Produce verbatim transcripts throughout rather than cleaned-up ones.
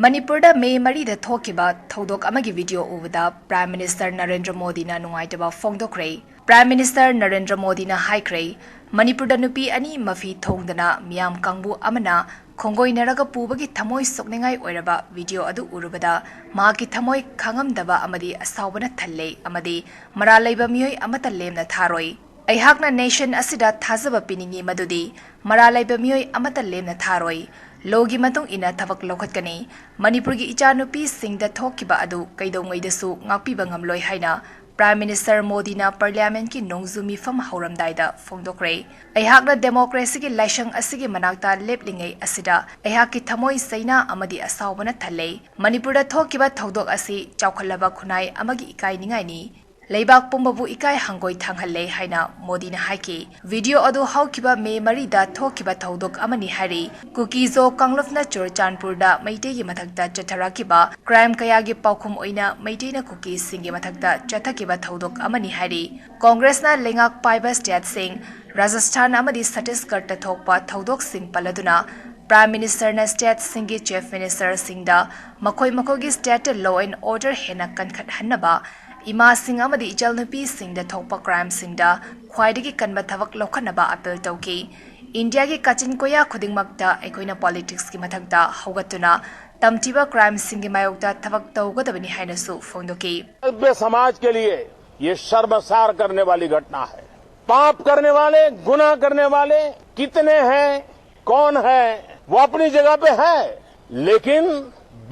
ꯃꯅꯤꯄꯨꯔꯗ ꯃꯦ ꯃꯔꯤꯗ ꯊꯣꯛꯈꯤꯕ ꯊꯧꯗꯣꯛ ꯑꯃꯒꯤ ꯚꯤꯗꯤꯑꯣ ꯎꯕꯗ ꯄ꯭ꯔꯥꯏꯝ ꯃꯤꯅꯤꯁꯇꯔ ꯅꯔꯦꯟꯗ꯭ꯔ ꯃꯣꯗꯤꯅ ꯅꯨꯡꯉꯥꯏꯇꯕ ꯐꯣꯡꯗꯣꯛꯈ꯭ꯔꯦ꯫ ꯄ꯭ꯔꯥꯏꯝ ꯃꯤꯅꯤꯁꯇꯔ ꯅꯔꯦꯟꯗ꯭ꯔ ꯃꯣꯗꯤꯅ ꯍꯥꯏꯈ꯭ꯔꯦ, ꯃꯅꯤꯄꯨꯔꯗ ꯅꯨꯄꯤ ꯑꯅꯤ ꯃꯐꯤ ꯊꯣꯡꯗꯅ ꯃꯤꯌꯥꯝ ꯀꯥꯡꯕꯨ ꯑꯃꯅ ꯈꯣꯡꯒꯣꯏꯅꯔꯒ ꯄꯨꯕꯒꯤ ꯊꯃꯣꯏ ꯁꯣꯛꯅꯤꯡꯉꯥꯏ ꯑꯣꯏꯔꯕ ꯚꯤꯗꯤꯑꯣ ꯑꯗꯨ ꯎꯔꯨꯕꯗ ꯃꯍꯥꯛꯀꯤ ꯊꯃꯣꯏ ꯈꯥꯡꯉꯝꯗꯕ ꯑꯃꯗꯤ ꯑꯁꯥꯎꯕꯅ ꯊꯜꯂꯦ ꯑꯃꯗꯤ ꯃꯔꯥꯜ ꯂꯩꯕ ꯃꯤꯑꯣꯏ ꯑꯃꯠꯇ ꯂꯦꯝꯅ ꯊꯥꯔꯣꯏ꯫ ꯑꯩꯍꯥꯛꯅ ꯅꯦꯁꯟ ꯑꯁꯤꯗ ꯊꯥꯖꯕ ꯄꯤꯅꯤꯡꯏ ꯃꯗꯨꯗꯤ ꯃꯔꯥꯜ ꯂꯩꯕ ꯃꯤꯑꯣꯏ ꯑꯃꯠꯇ ꯂꯦꯝꯅ ꯊꯥꯔꯣꯏ꯫ ꯂꯣꯒꯤ ꯃꯇꯨꯡ ꯏꯟꯅ ꯊꯕꯛ ꯂꯧꯈꯠꯀꯅꯤ꯫ ꯃꯅꯤꯄꯨꯔꯒꯤ ꯏꯆꯥꯅꯨꯄꯤꯁꯤꯡꯗ ꯊꯣꯛꯈꯤꯕ ꯑꯗꯨ ꯀꯩꯗꯧꯉꯩꯗꯁꯨ ꯉꯥꯛꯄꯤꯕ ꯉꯝꯂꯣꯏ ꯍꯥꯏꯅ ꯄ꯭ꯔꯥꯏꯝ ꯃꯤꯅꯤꯁꯇꯔ ꯃꯣꯗꯤꯅ ꯄꯥꯔꯂꯤꯌꯥꯃꯦꯟꯠꯀꯤ ꯅꯣꯡꯖꯨ ꯃꯤꯐꯝ ꯍꯧꯔꯝꯗꯥꯏꯗ ꯐꯣꯡꯗꯣꯛꯈ꯭ꯔꯦ꯫ ꯑꯩꯍꯥꯛꯅ ꯗꯦꯃꯣꯀ꯭ꯔꯦꯁꯤꯒꯤ ꯂꯥꯏꯁꯪ ꯑꯁꯤꯒꯤ ꯃꯅꯥꯛꯇ ꯂꯦꯞꯂꯤꯉꯩ ꯑꯁꯤꯗ ꯑꯩꯍꯥꯛꯀꯤ ꯊꯃꯣꯏ ꯆꯩꯅꯥ ꯑꯃꯗꯤ ꯑꯁꯥꯎꯕꯅ ꯊꯜꯂꯦ꯫ ꯃꯅꯤꯄꯨꯔꯗ ꯊꯣꯛꯈꯤꯕ ꯊꯧꯗꯣꯛ ꯑꯁꯤ ꯆꯥꯎꯈꯠꯂꯕ ꯈꯨꯟꯅꯥꯏ ꯑꯃꯒꯤ ꯏꯀꯥꯏꯅꯤꯡꯉꯥꯏꯅꯤ꯫ ꯂꯩꯕꯥꯛ ꯄꯨꯝꯕꯕꯨ ꯏꯀꯥꯏ ꯍꯪꯒꯣꯏ ꯊꯥꯡꯍꯜꯂꯦ ꯍꯥꯏꯅ ꯃꯣꯗꯤꯅ ꯍꯥꯏꯈꯤ꯫ ꯚꯤꯗꯤꯑꯣ ꯑꯗꯨ ꯍꯧꯈꯤꯕ ꯃꯦ ꯃꯔꯤꯗ ꯊꯣꯛꯈꯤꯕ ꯊꯧꯗꯣꯛ ꯑꯃꯅꯤ ꯍꯥꯏꯔꯤ꯫ ꯀꯨꯀꯤ-ꯖꯣ ꯀꯥꯡꯂꯨꯞꯅ ꯆꯨꯔꯆꯥꯟꯄꯨꯔꯗ ꯃꯩꯇꯩꯒꯤ ꯃꯊꯛꯇ ꯆꯠꯊꯔꯛꯈꯤꯕ ꯀ꯭ꯔꯥꯏꯝ ꯀꯌꯥꯒꯤ ꯄꯥꯎꯈꯨꯝ ꯑꯣꯏꯅ ꯃꯩꯇꯩꯅ ꯀꯨꯀꯤꯁꯤꯡꯒꯤ ꯃꯊꯛꯇ ꯆꯠꯊꯈꯤꯕ ꯊꯧꯗꯣꯛ ꯑꯃꯅꯤ ꯍꯥꯏꯔꯤ꯫ ꯀꯣꯡꯒ꯭ꯔꯦꯁꯅ ꯂꯩꯉꯥꯛ ꯄꯥꯏꯕ ꯁ꯭ꯇꯦꯠꯁꯤꯡ ꯔꯥꯖꯁꯊꯥꯟ ꯑꯃꯗꯤ ꯁꯠꯇꯤꯁꯒꯔꯗ ꯊꯣꯛꯄ ꯊꯧꯗꯣꯛꯁꯤꯡ ꯄꯜꯂꯗꯨꯅ ꯄ꯭ꯔꯥꯏꯝ ꯃꯤꯅꯤꯁꯇꯔꯅ ꯁ꯭ꯇꯦꯠꯁꯤꯡꯒꯤ ꯆꯤꯐ ꯃꯤꯅꯤꯁꯇꯔꯁꯤꯡꯗ ꯃꯈꯣꯏ ꯃꯈꯣꯏꯒꯤ ꯁ꯭ꯇꯦꯠꯇ law and order ꯍꯦꯟꯅ ꯀꯟꯈꯠꯍꯟꯅꯕ ꯏꯃꯥꯁꯤꯡ ꯑꯃꯗꯤ ꯏꯆꯜꯅꯨꯄꯤꯁꯤꯡꯗ ꯊꯣꯛꯄ ꯀ꯭ꯔꯥꯏꯝꯁꯤꯡꯗ ꯈ꯭ꯋꯥꯏꯗꯒꯤ ꯀꯟꯕ ꯊꯕꯛ ꯂꯧꯈꯠꯅꯕ ꯑꯄꯤꯜ ꯇꯧꯈꯤ꯫ ꯏꯟꯗꯤꯌꯥꯒꯤ ꯀꯥꯆꯤꯟ ꯀꯣꯌꯥ ꯈꯨꯗꯤꯡꯃꯛꯇ ꯑꯩꯈꯣꯏꯅ ꯄꯣꯂꯤꯇꯤꯛꯁꯀꯤ ꯃꯊꯛꯇ ꯍꯧꯒꯠꯇꯨꯅ ꯇꯝꯊꯤꯕ ꯀ꯭ꯔꯥꯏꯝꯁꯤꯡꯒꯤ ꯃꯥꯌꯣꯛꯇ ꯊꯕꯛ ꯇꯧꯒꯗꯕꯅꯤ ꯍꯥꯏꯅꯁꯨ ꯐꯣꯡꯗꯣꯛꯈꯤ꯫ सभ्य समाज के लिए ये शर्मसार करने वाली घटना है। पाप करने वाले, गुनाह करने वाले कितने हैं, कौन है, वो अपनी जगह पे है, लेकिन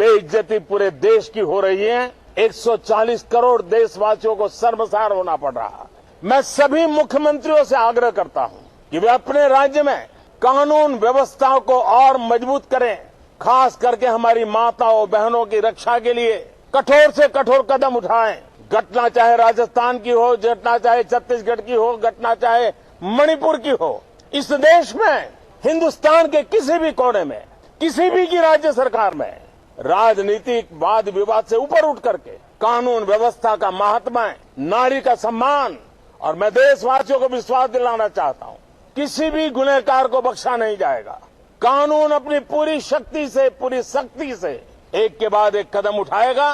बेइज्जती पूरे देश की हो रही है। एक सौ चालीस करोड़ देशवासियों को शर्मसार होना पड़ रहा है। मैं सभी मुख्यमंत्रियों से आग्रह करता हूं कि वे अपने राज्य में कानून व्यवस्था को और मजबूत करें, खास करके हमारी माताओं बहनों की रक्षा के लिए कठोर से कठोर कदम उठाएं। घटना चाहे राजस्थान की हो, घटना चाहे छत्तीसगढ़ की हो, घटना चाहे मणिपुर की हो, इस देश में, हिंदुस्तान के किसी भी कोने में, किसी भी की राज्य सरकार में राजनीतिक वाद विवाद से ऊपर उठ करके कानून व्यवस्था का महात्मा है, नारी का सम्मान। और मैं देशवासियों को विश्वास दिलाना चाहता हूं, किसी भी गुनहगार को बख्शा नहीं जाएगा। कानून अपनी पूरी शक्ति से, पूरी सख्ती से एक के बाद एक कदम उठाएगा।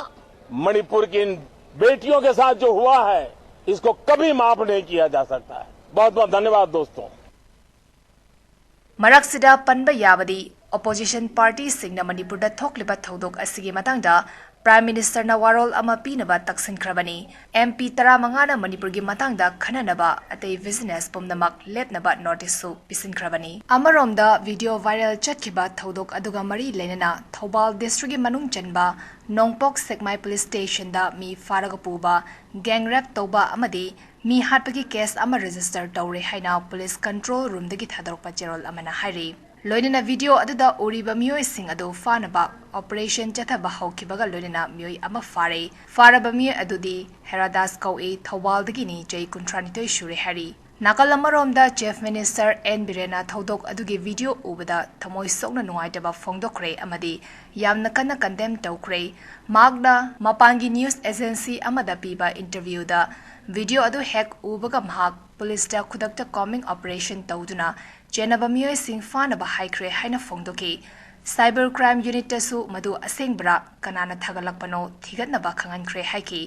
मणिपुर की इन बेटियों के साथ जो हुआ है, इसको कभी माफ नहीं किया जा सकता है। बहुत बहुत धन्यवाद दोस्तों। ꯃꯔꯛꯁꯤꯗ ꯄꯟꯕ ꯌꯥꯕꯗꯤ, ꯑꯣꯄꯣꯖꯤꯁꯟ ꯄꯥꯔꯇꯤꯁꯤꯡꯅ ꯃꯅꯤꯄꯨꯔꯗ ꯊꯣꯛꯂꯤꯕ ꯊꯧꯗꯣꯛ ꯑꯁꯤꯒꯤ ꯃꯇꯥꯡꯗ ꯄ꯭ꯔꯥꯏꯝ ꯃꯤꯅꯤꯁꯇꯔꯅ ꯋꯥꯔꯣꯜ ꯑꯃ ꯄꯤꯅꯕ ꯇꯛꯁꯤꯟꯈ꯭ꯔꯕꯅꯤ꯫ ꯑꯦꯝ ꯄꯤ ꯇꯔꯥꯃꯉꯥꯅ ꯃꯅꯤꯄꯨꯔꯒꯤ ꯃꯇꯥꯡꯗ ꯈꯟꯅꯅꯕ ꯑꯇꯩ ꯕꯤꯖꯤꯅꯦꯁ ꯄꯨꯝꯅꯃꯛ ꯂꯦꯞꯅꯕ ꯅꯣꯇꯤꯁꯁꯨ ꯄꯤꯁꯤꯟꯈ꯭ꯔꯕꯅꯤ꯫ ꯑꯃꯔꯣꯝꯗ, ꯚꯤꯗꯤꯑꯣ ꯚꯥꯏꯔꯦꯜ ꯆꯠꯈꯤꯕ ꯊꯧꯗꯣꯛ ꯑꯗꯨꯒ ꯃꯔꯤ ꯂꯩꯅꯅ ꯊꯧꯕꯥꯜ ꯗꯤꯁꯇ꯭ꯔꯤꯛꯀꯤ ꯃꯅꯨꯡ ꯆꯟꯕ ꯅꯣꯡꯄꯣꯛ ꯁꯦꯛꯃꯥꯏ ꯄꯨꯂꯤꯁ ꯁ꯭ꯇꯦꯁꯟꯗ ꯃꯤ ꯐꯥꯔꯒ ꯄꯨꯕ, ꯒꯦꯡ ꯔꯦꯞ ꯇꯧꯕ ꯑꯃꯗꯤ ꯃꯤ ꯍꯥꯠꯄꯒꯤ ꯀꯦꯁ ꯑꯃ ꯔꯦꯖꯤꯁꯇꯔ ꯇꯧꯔꯦ ꯍꯥꯏꯅ ꯄꯨꯂꯤꯁ ꯀꯟꯇ꯭ꯔꯣꯜ ꯔꯨꯝꯗꯒꯤ ꯊꯥꯗꯣꯔꯛꯄ ꯆꯦꯔꯣꯜ ꯑꯃꯅ ꯍꯥꯏꯔꯤ꯫ ꯂꯣꯏꯅꯅ ꯚꯤꯗꯤꯑꯣ ꯑꯗꯨꯗ ꯎꯔꯤꯕ ꯃꯤꯑꯣꯏꯁꯤꯡ ꯑꯗꯨ ꯐꯥꯅꯕ ꯑꯣꯄꯔꯦꯁꯟ ꯆꯠꯊꯕ ꯍꯧꯈꯤꯕꯒ ꯂꯣꯏꯅꯅ ꯃꯤꯑꯣꯏ ꯑꯃ ꯐꯥꯔꯦ꯫ ꯐꯥꯔꯕ ꯃꯤꯑꯣꯏ ꯑꯗꯨꯗꯤ ꯍꯦꯔꯥꯗꯥꯁ ꯀꯧꯏ, ꯊꯧꯕꯥꯜꯗꯒꯤꯅꯤ, ꯆꯍꯤ ꯀꯨꯟꯊ꯭ꯔꯥꯅꯤꯊꯣꯏ ꯁꯨꯔꯦ ꯍꯥꯏꯔꯤ꯫ ꯅꯥꯀꯜ ꯑꯃꯔꯣꯝꯗ, ꯆꯤꯐ ꯃꯤꯅꯤꯁꯇꯔ ꯑꯦꯟ ꯕꯤꯔꯦꯟꯅ ꯊꯧꯗꯣꯛ ꯑꯗꯨꯒꯤ ꯚꯤꯗꯤꯑꯣ ꯎꯕꯗ ꯊꯃꯣꯏ ꯁꯣꯛꯅ ꯅꯨꯡꯉꯥꯏꯇꯕ ꯐꯣꯡꯗꯣꯛꯈ꯭ꯔꯦ ꯑꯃꯗꯤ ꯌꯥꯝꯅ ꯀꯟꯅ ꯀꯟꯗꯦꯝ ꯇꯧꯈ꯭ꯔꯦ꯫ ꯃꯍꯥꯛꯅ ꯃꯄꯥꯟꯒꯤ ꯅ꯭ꯌꯨꯁ ꯑꯦꯖꯦꯟꯁꯤ ꯑꯃꯗ ꯄꯤꯕ ꯏꯟꯇꯔꯚ꯭ꯌꯨꯗ, ꯚꯤꯗꯤꯑꯣ ꯑꯗꯨ ꯍꯦꯛ ꯎꯕꯒ ꯃꯍꯥꯛ ꯄꯨꯂꯤꯁꯇ ꯈꯨꯗꯛꯇ ꯀꯣꯃꯤꯡ ꯑꯣꯄꯔꯦꯁꯟ ꯇꯧꯗꯨꯅ ꯆꯦꯟꯅꯕ ꯃꯤꯑꯣꯏꯁꯤꯡ ꯐꯥꯅꯕ ꯍꯥꯏꯈ꯭ꯔꯦ ꯍꯥꯏꯅ ꯐꯣꯡꯗꯣꯛꯈꯤ꯫ ꯁꯥꯏꯕꯔ ꯀ꯭ꯔꯥꯏꯝ ꯌꯨꯅꯤꯠꯇꯁꯨ ꯃꯗꯨ ꯑꯁꯦꯡꯕꯔꯥ, ꯀꯅꯥꯅ ꯊꯥꯒꯠꯂꯛꯄꯅꯣ ꯊꯤꯒꯠꯅꯕ ꯈꯪꯍꯟꯈ꯭ꯔꯦ ꯍꯥꯏꯈꯤ꯫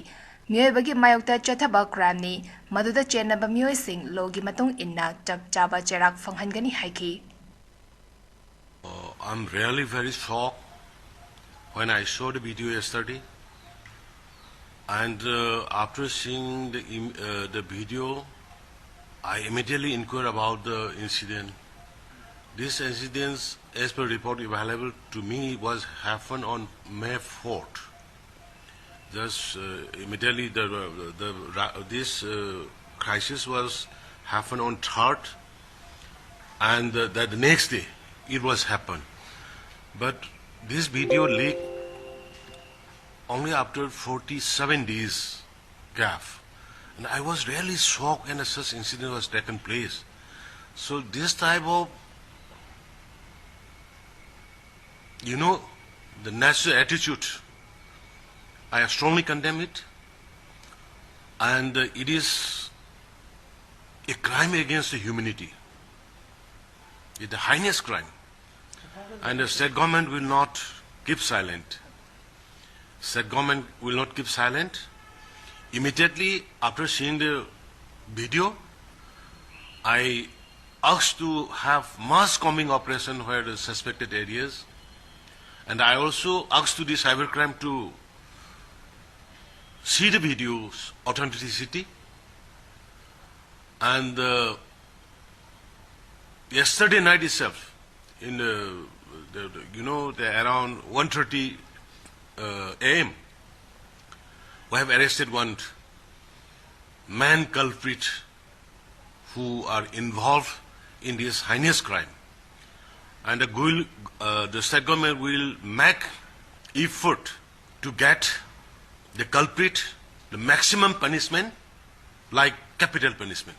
ꯃꯤꯑꯣꯏꯕꯒꯤ ꯃꯥꯌꯣꯛꯇ ꯆꯠꯊꯕ ꯀ꯭ꯔꯥꯏꯝꯅꯤ, ꯃꯗꯨꯗ ꯆꯦꯟꯅꯕ ꯃꯤꯑꯣꯏꯁꯤꯡ ꯂꯣꯒꯤ ꯃꯇꯨꯡ ꯏꯟꯅ ꯆꯞ ꯆꯥꯕ ꯆꯩꯔꯥꯛ ꯐꯪꯍꯟꯒꯅꯤ ꯍꯥꯏꯈꯤ꯫ Uh, I'm really very shocked when I saw the video yesterday. And uh, after seeing the, im- uh, the video, I immediately inquired about the incident. This incident, as per report available to me, was happened on May fourth. Just uh, immediately the, the, the ra- this uh, crisis was happened on third, and uh, that the next day it was happened. But this video leaked only after forty-seven days gap, and I was really shocked when such incident was taken place. So this type of, you know, the national attitude, I strongly condemn it, and uh, it is a crime against the humanity. It's the heinous crime, and the state government will not keep silent. State government will not keep silent. Immediately after seeing the video, I asked to have mass combing operation where the suspected areas, and I also asked to the cybercrime to see the video's authenticity. And uh, yesterday night itself, in the, the, the- you know, the around one thirty uh, a m, we have arrested one man culprit who are involved in this heinous crime. And the, will, uh, the state government will make effort to get the culprit the maximum punishment, like capital punishment.